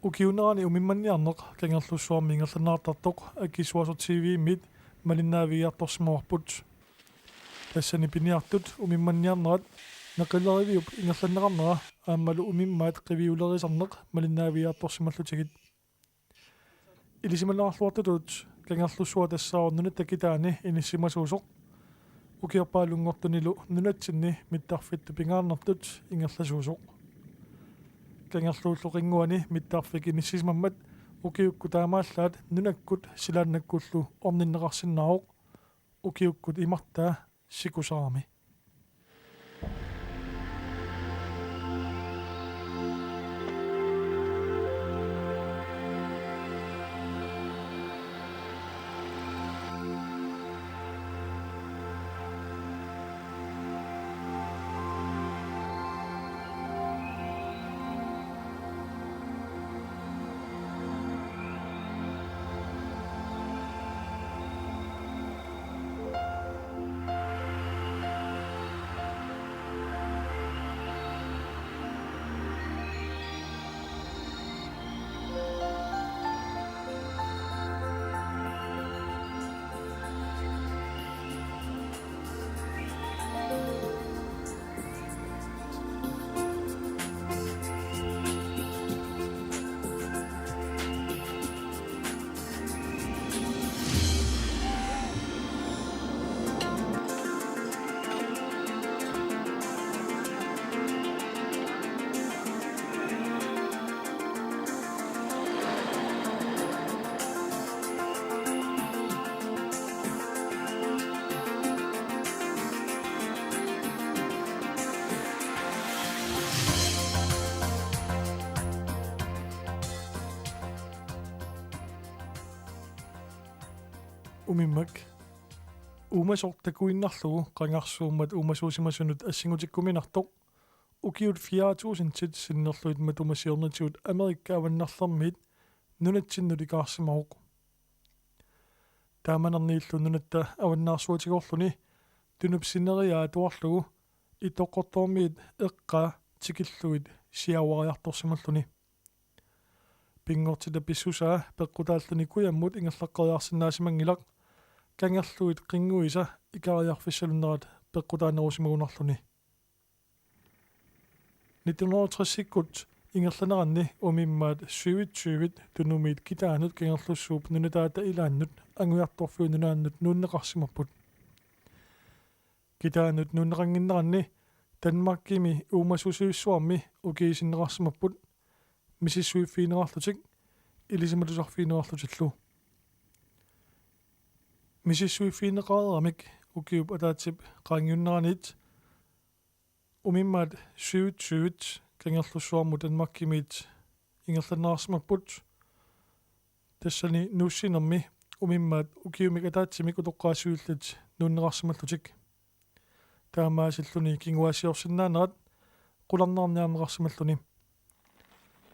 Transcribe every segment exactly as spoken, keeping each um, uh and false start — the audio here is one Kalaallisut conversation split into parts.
Ukiuunerani umimmanniarneq Kangerlussuarmi ingerlanneqartartoq akisuasoq T V-miit malinnaavigiartorsimavarput. Tassani piniartut umimmanniarnerat, neqileriviup ingerlanneqarnera aammalu umimmaat qiviulerisarneq malinnaavigiartorsimallutigit. Ilisimalerarluartutut Kangerlussuaq tassaavoq nunatta kitaani inissimasuusoq. Ukiorpaalunngortunilu nunatsinni mittarfittut pingaarnertut ingerlasuusoq. Kangerluullu qinnguani mittarfik inissisimammat ukiukkut taamaallaat nunakkut silaannakkullu orninneqarsinnaavoq, ukiukkut imartaa sikusarami. Umimmak. Uumasoq takuinnarlugu qangarsuummat uumasuusimasunut assingutikkuminartoq ukiut fire tusindit sinnerlugit matuma siornatigut Amerikap avannarlermiit nunatsinnut ikaarsimavoq. Taamanerniillu nunatta avannaarsuatigoorluni tunup sineriaa atuarlugu Ittoqqortoormiit eqqaa tikillugit siaruariartorsimalluni. Pinngortitap pissusaa peqqutaalluni kujammut ingerlaqqeriarsinnaasimanngilaq, kangerlugit qinnguisa ikariarfissalunnerat peqqutaanerusimagunarluni. Nitten hundrede og tres-ikkut ingerlaneranni umimmaat syvogtyve tunumiit kitaanut Kangerlussuup nunataata ilaannut Angujartorfiup nunaannut nuunneqarsimapput. Kitaanut nuunneqannginneranni Danmarkimi uumasuusivissuarmi ukiisinneqarsimapput, misissuiffigineqarlutik ilisimatusarfigineqarlutillu. Misissuiffigineqareeramik ukiup ataatsip qaangiunneraniit umimmaat syvogtyve Kangerlussuarmut Danmarkimiit ingerlanneqarsimapput. Tassani nuussinermi umimmaat ukiumik ataatsimik utoqqaat siulliit nuunneqarsimallutik. Taamaasilluni kinguaassiorsinnaanerat qularnarniarneqarsimalluni.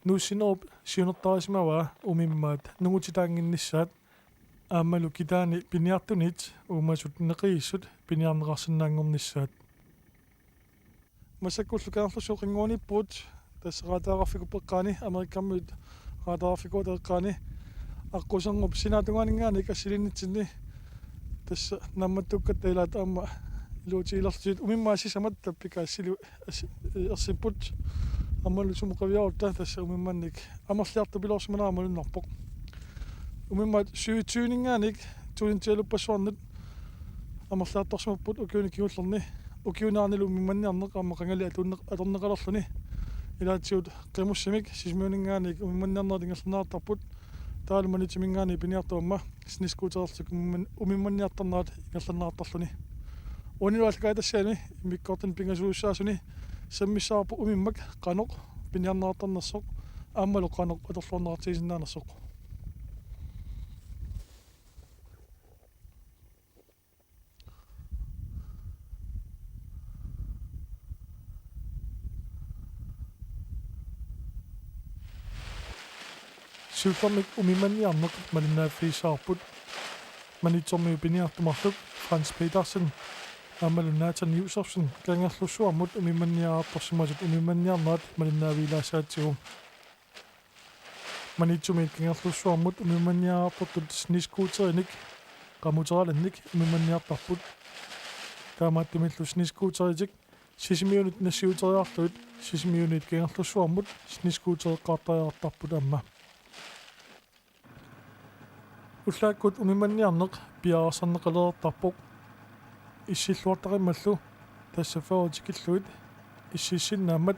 Nuussinerup siunertarisimavaa umimmaat nungutitaannginnissaat aammalu kitaani piniartunit uumasut neqiissut piniarneqarsinnaanngornissaat. Massakkullu Kangerlussuup qinnguaniippugut, tassa raataararfikuup eqqaani, Amerikamiut raataararfikuuata eqqaani, aqqusernup sinaatungaaninngaanniit assiliinnitsinni, tassa naammattukkatta ilaat aamma iluutigilerlutit. Umimmaat sisamat tappikaat assili-, assi-, ersipput, aammalu sumut qiviarutta tassa umimmannik amerliartupiloorsimanera malunnarpoq. Umimmaat syvogtyve-ninngaanniit tuusintialuppassuarnut amerliartorsimapput ukiuni kingullerni. Ukiuuneranilu umimmanniarneq aamma qangali atuunneq-, atorneqalerluni. Ilaatigut qimussimik Sisimiuninngaanniit umimmanniarnerit ingerlanneqartarput. Taavalu Maniitsumi-nngaanniit piniartut aamma snescootererlutik umimman-, umimmanniartarnerat ingerlanneqartarluni. Uanilu aallakaatitassiami immikkoortuni pingasuussaasuni sammissavarput umimmak qanoq piniarneqartarnersoq aammalu qanoq atorluarneqartigisinnaanersoq. Siullermik umimmanniarneq malinnaaffigissavarput. Maniitsormiut piniartut marluk Frans Petersen aammalu Nathan Josefsen Kangerlussuarmut umimmanniarartorsimasut umimmanniarnerat malinnaavigilaassagatsigu. Maniitsumiit Kangerlussuarmut umimmanniartortut snescooterinik qamuteralannik umimmanniartarput. Taamaattumillu snescooteritik Sisimiunut nassiuteriarlugit Sisimiuniit Kangerlussuarmut snescootereqqaartariaqartarput aamma. Ullaakkut umimmanniarneq piareersarneqalereertarpoq. Issilluartaqimmallu tassa fyrre tikillugit issiissinnaammat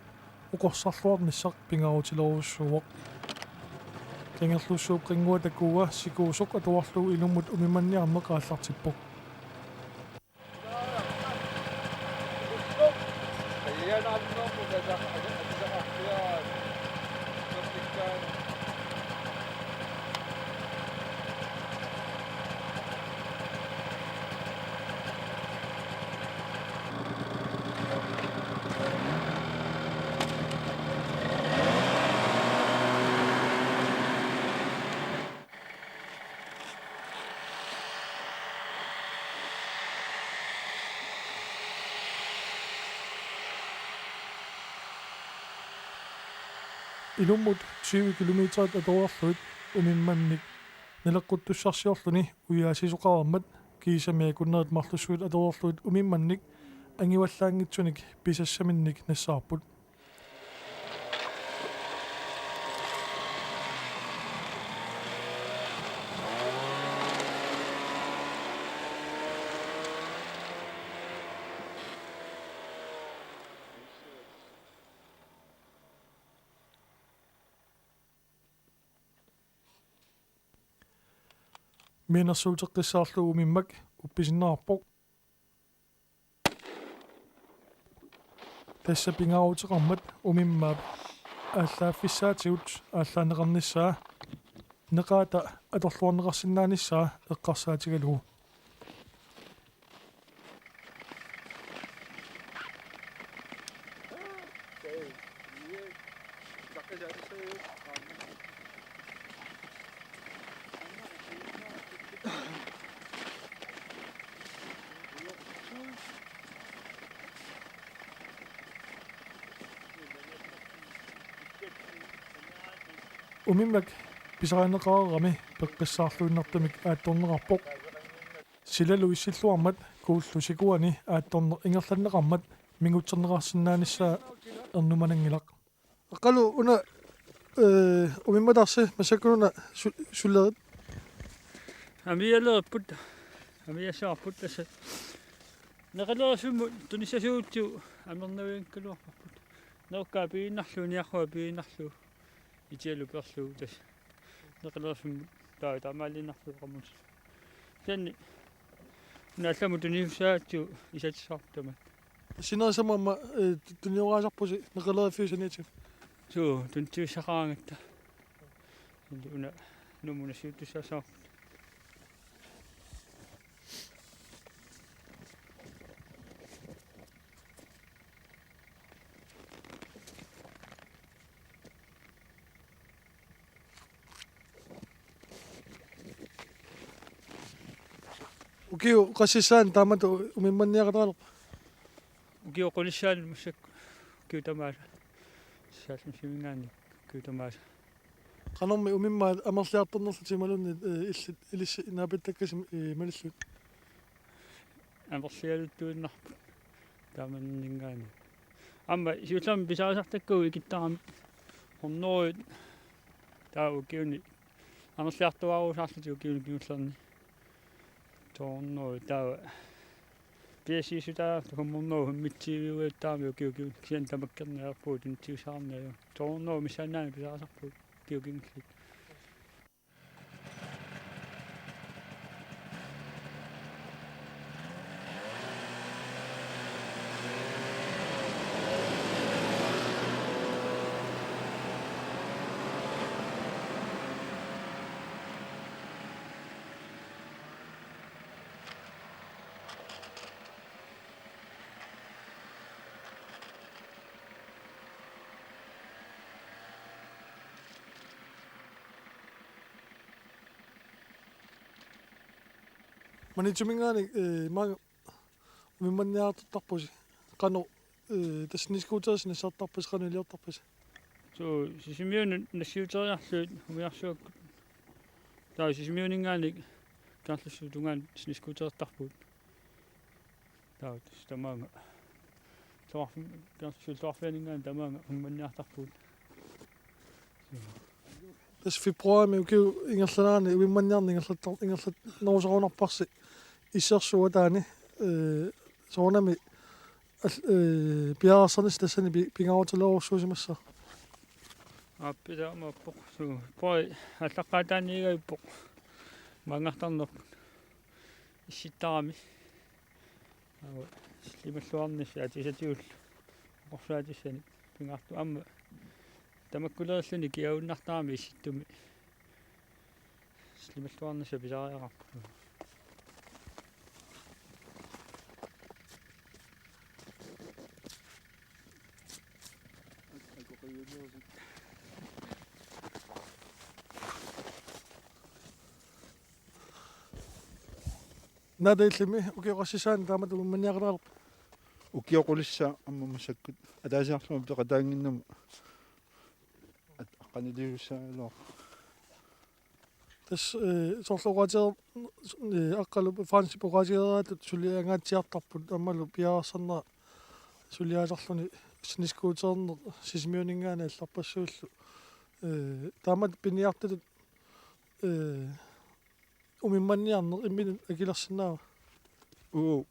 oqorsarluarnissaq pingaarutilerujussuuvoq. Kangerlussuup qinnguata Kuua sikuusoq atuarlugu ilummut umimmanniarneq aallartippoq. Ilummut tyve kilometerit atuarlugit umimmannik naleqquttussarsiorluni ujaasisoqareermat kiisami akunnerit marlussuit atuarlugit umimmannik angivallaanngitsunik pisassaminnik nassaarput. Mianersuuteqqissaarlugu umimmak uppisinneqarpoq. Tassa pingaaruteqarmat umimmaap aallaaffissaatigut aallaanneqarnissaa, neqaata atorluarneqarsinnaanissaa eqqarsaatigalugu. Umimmak pisarineqareerami peqqissaarluinnartumik aattorneqarpoq. Silalu issilluarmat Kuullu sikuani aattorneq ingerlanneqarmat mingutserneqarsinnaanissaa ernumananngilaq. Aqqalu una, eh, umimmatarsi massakkununa su-, sulerit? Amialereerput, amiassavarput tassa. Neqalereersimmut tunissasuugutsigu amernavianngikkaluarparput. Nerukkaa piinnarlugu, niarrua piinnarlugu, itialu peerlugu tassa. Neqalereersimmut taava taamaaliinnarlugu qamutit. Kisianni una allamut tunisussaagatsigu isatissavarput tamaat. Sinerissami aamma, eh, tu-, tunioraassavasi neqalereerfiup saniatigut? Suu, tunitsivissaqaraangatta. Una Nuummut nassiuttussaassavara. Ukiut qassissaanni taamatut umimmanniaqataalerpa? Ukiut qulissaanni massakkut ukiut tamaasa. Saalluminngaanniit ukiut tamaasa. Qanormi umimmaat amerliartornerlutit imaluunniit, eh, illit, ilissi naapittakkasi, eh, malillugit? Amerliartuinnarput taamanninngaanniit. Aamma siullermik pisarisartakkagut ikittarami hundredet taava ukiuni amerliartuaarusaarlutik ukiuni kingullerni. To hundrede taava. Piassiissutaat to hundrede femogtyve taava ukiut kingulliit kisianni tamakkerneq ajorpugut tunitsivissaarneq ajorpugut. To hundrede missaannaani pisarisarpugut ukiut kingulliit. Maniitsuminngaanniit, eh, maanga umimmanniartortarpusi. Qanoq, eh, tassa snescooterisi nassaartarpisi, qanoq iliortarpisi? Suu, Sisimiunut nassiuteriarlugit umiarsuakkut. Taava Sisimiuninngaanniit Kangerlussuup tungaanut snescootertarpugut. Taava tassa tamaanga. Tuarfi-, Kangerlussuup tuarfianinngaanniit tamaanga umimmanniartarpugut. Tassa februaarimi ukiup ingerlanerani umimmanniarneq ingerlattar-, ingerlannerusarunarparsi issersuutaani, ee, soorunami al-, ee, piareersarnissaq tassani pi-, pingaarutilerujussuusimassaaq. Aap, taamaappoq. Suu, poi aallaqqaataaniigajuppoq maanngartarnerput issittarami. Aua, sillimalluarnissaq atisatigut oqorsuatissanik pingaartumik aamma tamakkulerilluni kiagunnartarami issittumi. Sillimalluarnissaq pisariaqarpoq. Naataillimi ukioqassissaani taamatut umimmanniaqalaarpa? Ukioqqulissaaq aamma massakkut ataasiarlunga peqataannginnama at-, aqqaniliussagaluaq. Tassa, ee, soorlu oqaatiger-, ee, Aqqalu Frandsenip oqaatigereerattut suliangaatsiartarput aammalu piareersarnera suliaasarluni snescooterneq Sisimiuninngaanniit allarpassuillu. Ee, taamatut piniartutut, ee, umimmanniarneq imminut akilersinnaava? Uu,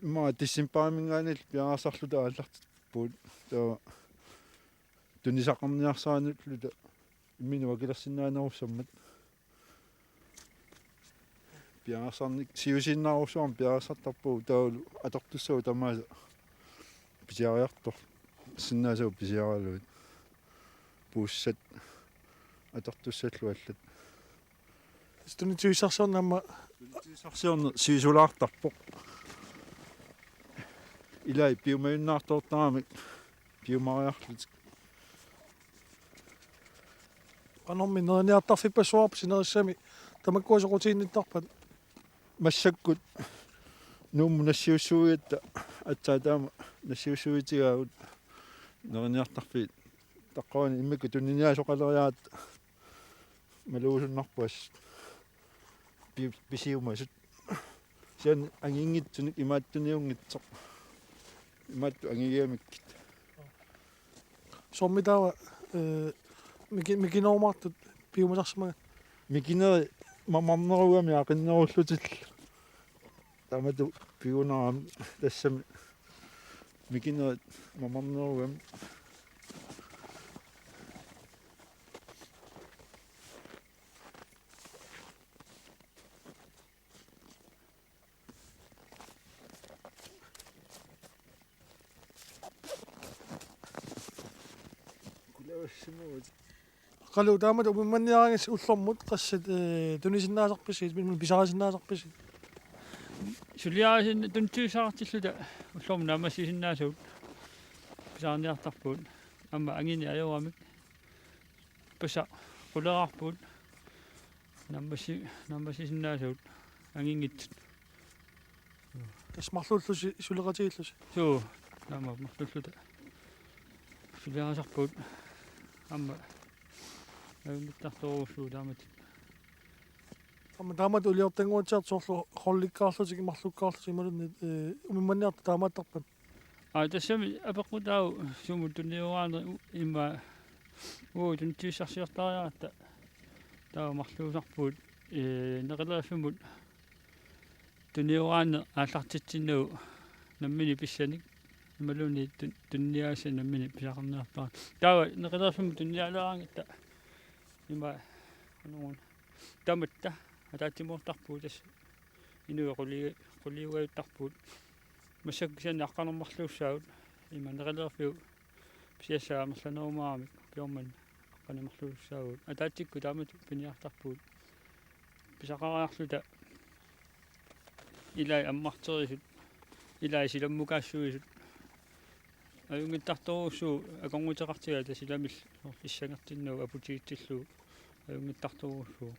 immaqa decembariminngaanniillu piareersarluta aallartippugut. Taava tunisaqarniarsarinerluta imminut akilersinnaanerussammat. Piareersarneq siusinnaarujussuarmik piareersartarpugut taavalu atortussaagut tamaasa pisiariartorsinnaasagut pisiaralugit. Puussat atortussallu allat. Tassa tunitsivissarsiorneq aamma. Tunitsivissarsiorneq sivisulaartarpoq. Ilai piumajunnaartoortaramik piumariarlutik. Qanormi neriniartarfippassuarpa sinerissami tamakkua soqutiginnittarpat? Massakkut Nuummut nassiussuigatta aatsaat taama nassiussuitigaagut neriniartarfiit taqqavani immikkut tuniniaasoqaleriaratta malugusunnarpoq assut pi-, pisiumasut. Kisianni anginngitsunik imaattuniunngitsoq. Imaattut angigigamikkit. Soormi taava, ee, miki-, mikinerumaartut piumasarsimagat? Mikineri mamarnerugamik aqinnerullutillu. Taamatut pigunarami tassami mikinerit mamarnerugamik. Aqqalu, taamatut umimmanniaraangassi ullormut qassiat, ee, tunisinnaasarpisi, pisarisinnaasarpisi? Suliarisin-, tunitsivissaqartilluta ullormut naammassisinnaasagut pisarniartarpugut. Aamma angineq ajoramik. Pasa quleqarpugut. Naammassi-, naammassisinnaasagut anginngitsut. Tassa marluullusi suleqatigiillusi? Suu, taama marluulluta. Suliarisarpugut aamma ajunngittartorujussuuvoq taamatut. Aamma taamatut uliortannguatsiartut soorlu holdikkaarlutik, marlukkaarlutik imaluunniit, ee, umimmanniartut taamaattarpat? Aa, tassami apeqqutaavoq sumut tunniugaaneri u-, immaqa uagut tunitsivissarsiortariaqarput taava marluusarpugut, ee, Neqilerivimmut tunniugaanni aallartitsinnagu nammineq pissanik imaluunniit tun-, tuniniaassanik nammineq pisaqarniartarami. Taava Neqilerivimmut tuniniaaleraangatta ima qanoruna tamatta ataatsimoortarpugut tassa inuit quli-, quliugajuttarpugut. Massakkut kisianni aqqaneq-marluussaagut ima Neqilerivimmi pisiassaa amerlanerumaaramik ukioq manna aqqaneq-marluussaagut. Ataatsikkut taamatut piniartarpugut. Pisaqariarluta ilai ammarterisut, ilai silammukaassuisut. Ajunngittartorujussuuvoq akornuteqartigaata silamillu soorlu issangertinnagu aputigitsillugu ajunngittartorujussuuvoq.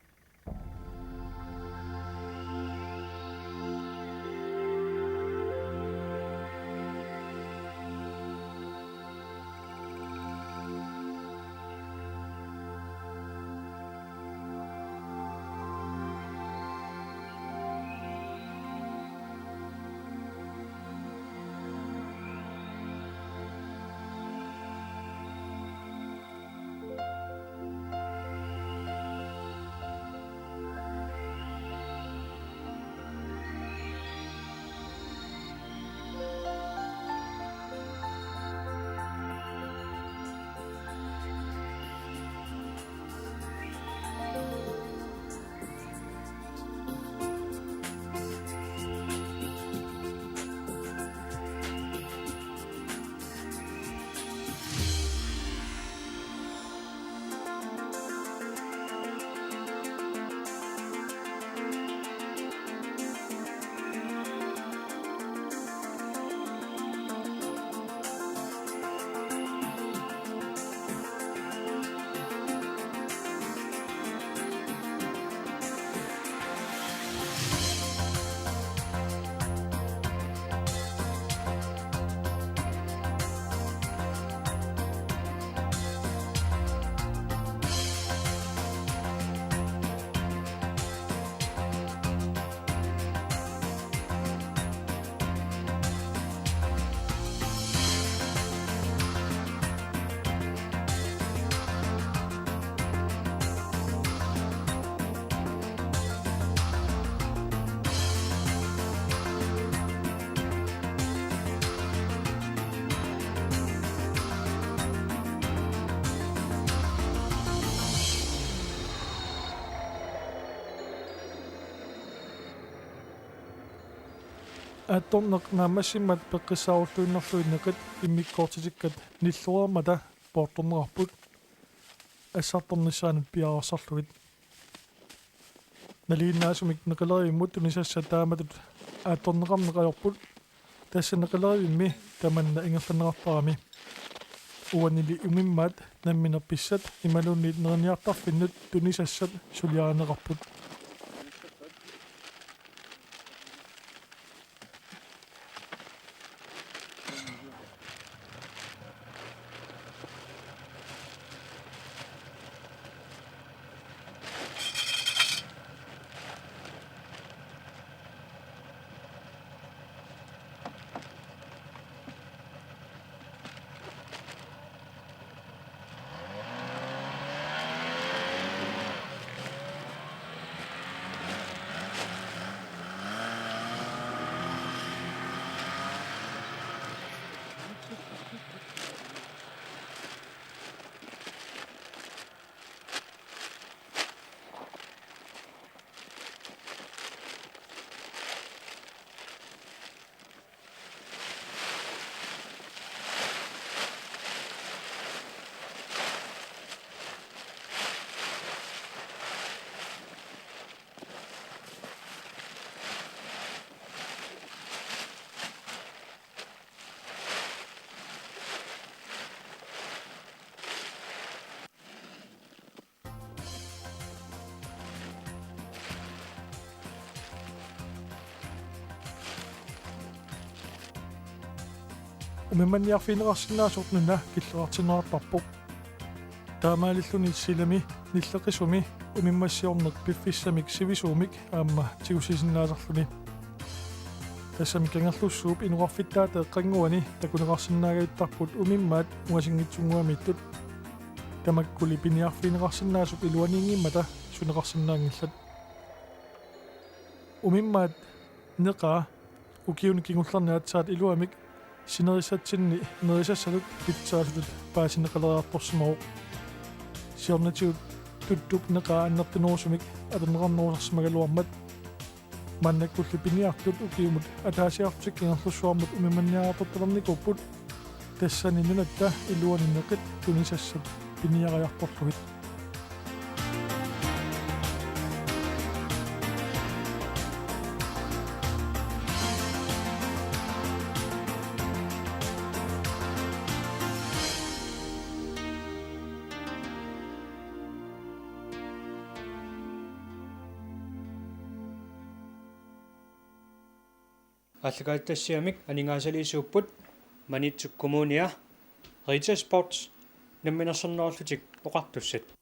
Aattorneq naammassimmat peqqissaarulluinnarlugit neqit immikkoortitikkat nilluarmata poortornerarput assartornissaanut piareersarlugit. Nalinginnaasumik neqilerivimmut tunisassat taamatut aattorneqarneq ajorput. Tassa neqilerivimmi tamanna ingerlanneqartarami. Uanili umimmaat nammineq pissat imaluunniit neriniartarfinnut tunisassat suliarineqarput. Umimmanniarfigineqarsinnaasoq nuna killeqartinneqartarpoq. Taamaalilluni silami nilleqisumi umimmassiorneq piffissamik sivisuumik aamma tigusisinnaasarluni. Tassami Kangerlussuup inoqarfittaata eqqannguani takuneqarsinnaagajuttarput umimmaat ungasinngitsunnguamiittut. Tamakkuli piniarfigineqarsinnaasup iluaniinngimmata suneqarsinnaanngillat. Umimmaat neqaa ukiuni kingullerni aatsaat iluamik sinerissatsinni nerisassatut pitsaasutut paasineqaleriartorsimavoq. Siornatigut tuttup neqaa annertunerusumik atorneqarnerusarsimagaluarmat. Maannakkullu piniartut ukiumut ataasiarlutik Kangerlussuarmut umimmanniartortalernikuupput. Tassani nunatta iluani neqit tunisassat piniariartorlugit. Aallakaatitassiamik aningaasaliisuupput Maniitsoq Kommunia, Rita Sports, Namminersornerullutik Oqartussat.